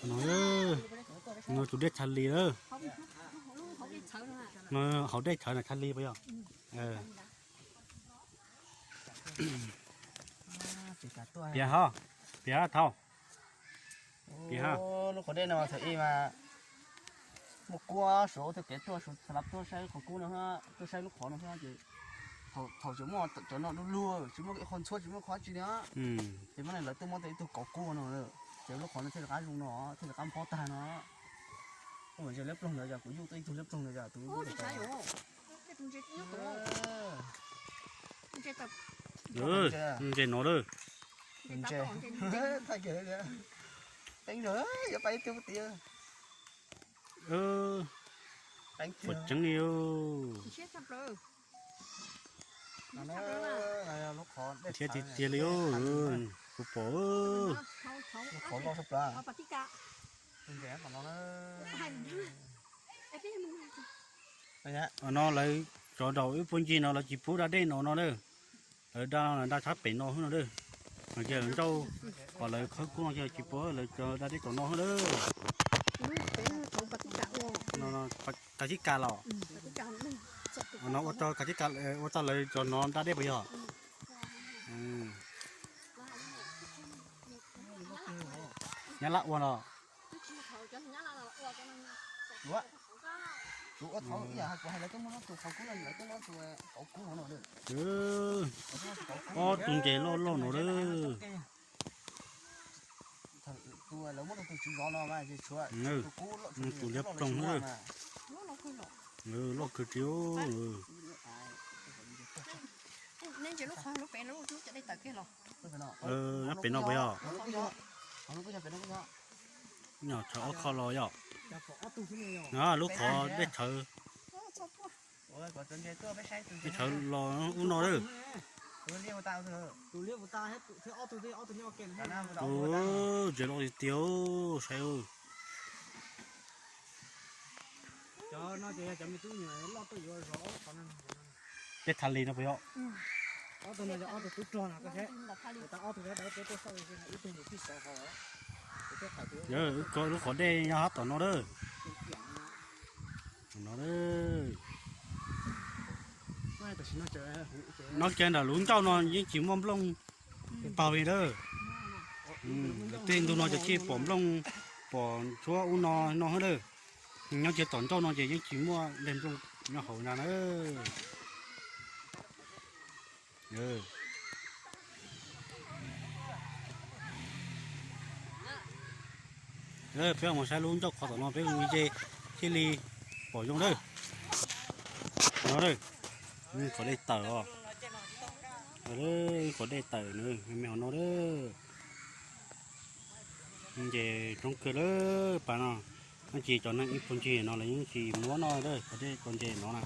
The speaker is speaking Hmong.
No, no tus dej Thaj Li lawm. No hauv dej tshawv na Thaj Li puas yog? Piav ho, piav thaum, piav ho. Lub qhov dej no thaum ub mas muaj kub, suav ua txoj kev tuaj, suav xav tuaj saib qhov kub no, tuaj saib lub qhov no ces thaum tseem muaj cov no du lug, tsis muaj ib qho ntxhuab, tsis muaj qhov tsi li. Ces mas lawv tuaj muab tau ib tug kauv kub no, ces lub qhov no thiaj li qab zoo no, thiaj li qab nphob tag no. Ua mas ze liab ploog ntawd yog kuv yuj tuaj ib tug liab ploog ntawd yog tus ntses no lawm. Ntses, thaij kiag, teeb zog, yuav pab ib tug tiag. Pom tseeb li. Thiab tiag tiag li, kuv pom. No lawv cov daus ib puag ncig no lawv tsis pub da dej no no na. Lawv da da tshab pem no xwb no na. Ncauj, kom lawv khawb kub no ces tsis pub lawv da dej tom no xwb na. Kav tib kas los? No ua rau kav tib kas, ua tau lawv cov no da dej puas yog? Nyab laj ua no. Ob tug ntses loj loj no lawm. Tus liab ploog na. Loj kawg tib. Nyob pem no puas yog? Nyob tshawv ob qho los yog? Lub qhov dej tshawv, dej tshawv los ub no lawm. Tus ntses loj tiag tiag, saib. Tej tha li no puas yog? Lub qhov dej nyob hab tom no lawm. No kiag ntawm lub ncauj no yeej tsis muaj nplooj pag li lawm. Tej ntu no ces pom nplooj, pom tshuab ub no no xwb lawm. Nyob kiag tom ncauj no ces yeej tsis muaj nteg nplooj nyob hauv na na. Peb mus saib lub ncauj qhov tom no peb mus ze thiaj li pom zoo lawm. No, qhov dej tawm os. Qhov dej tawm me me hauv no lawm. Ntses coob kawg lawm pas no. Tab sis cov neeg ib puag ncig no lawv yeej tsis muab noj lawm, qhov dej cov ntses no na.